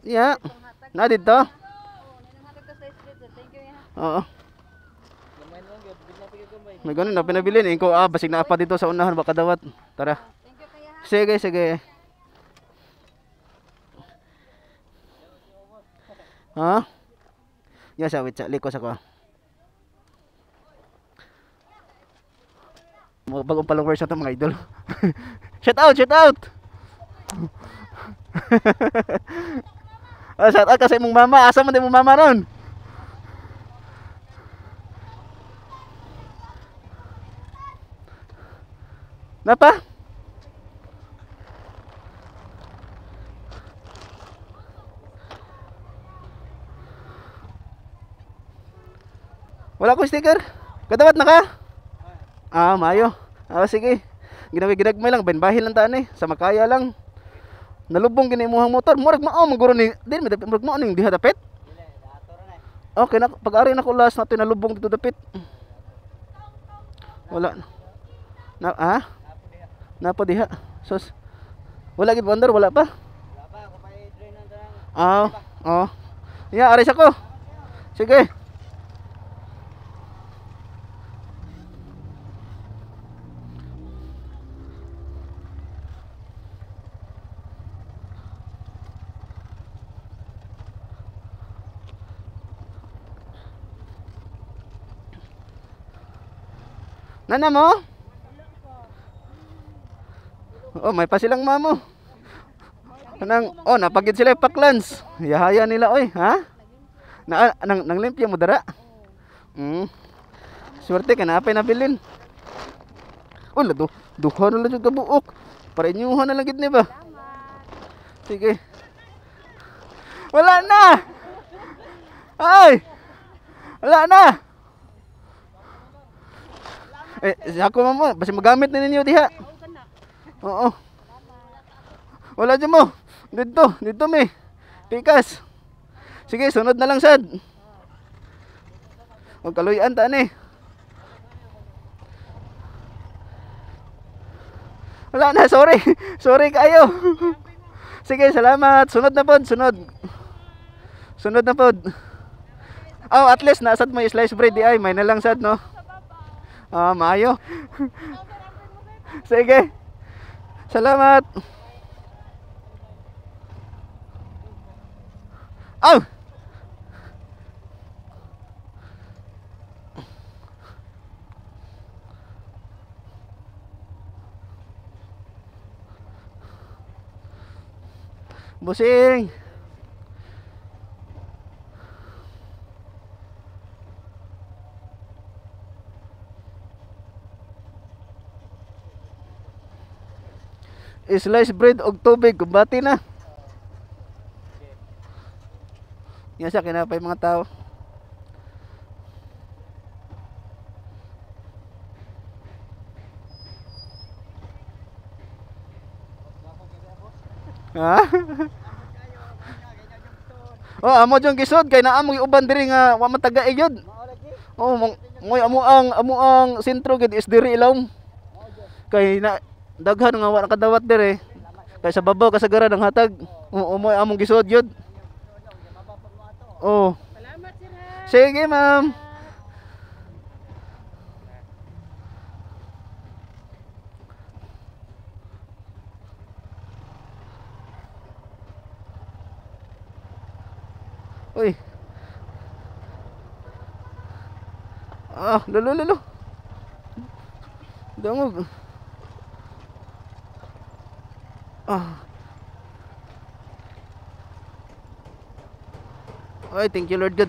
Yeah. Na dito. Oo. May ganun na pinabilin eh. Ko basig na pa dito sa unahan baka dawat. Tara. Sige, sige. Ha? Ya sa wait sa likos ako. Mga bagong followers na to mga idol. Shout out, shout out. Ah, shout out kasi imong mama. Asa man di imong mama ron? Napa? Wala akong sticker. Kadawat na ka? Ah, maayo. Ah, sige. Ginawi ginagmay lang, benbahin lang taan eh. Sa makaya lang. Nalubong gini imong motor. Murag mao man guro ni din murag mao ning diha dapit. Okay na pag ari na ko last nato nalubong dito dapit. Wala. Na ah? Napa diha. Sus. Wala gid wonder, wala pa. Wala pa, ako pa i-drain ng tanang. Ah, oh. Ya, aris ako. Sige. Nana mo? Oh, may pa silang mamo. Nang oh, napagid sila paklans. Yahaya nila oy, ha? Na nang nang limpyo mo dara. Swerte ka na apay nabilin. Oh, lado, duha na lang jud ka buok. Para inyuha na lang gid ni ba? Sige. Wala na. Ay. Wala na. Eh, ako mo, basta magamit na ninyo diha. Oo. Wala dyan mo. Dito, dito mi. Pikas. Sige, sunod na lang sad. Huwag kaluyan taan eh. Wala na, sorry. Sorry kayo. Sige, salamat. Sunod na pod, sunod. Sunod na pod. Oh, at least nasad mo yung slice bread di ay. May na lang sad, no? Ah, maayo. Sige. Salamat. Aw! Busing. Slice bread og tubig, kumbati na. Yan siya, kinapay mga tao. Ha? Oh, amo jung gisod kay naa mo uban diri nga wa man taga gyud. Oh, moy amo ang sentro gid is diri ilawom. Kay na daghan nga wa nakadawat diri. Kay sa babaw kasagaran ang hatag. Oo, moy among gisod gyud. Oh. Salamat sir ha. Sige, ma'am. Uy. Ah, lalo lalo. Dangog. Ah. Ay, thank you Lord God.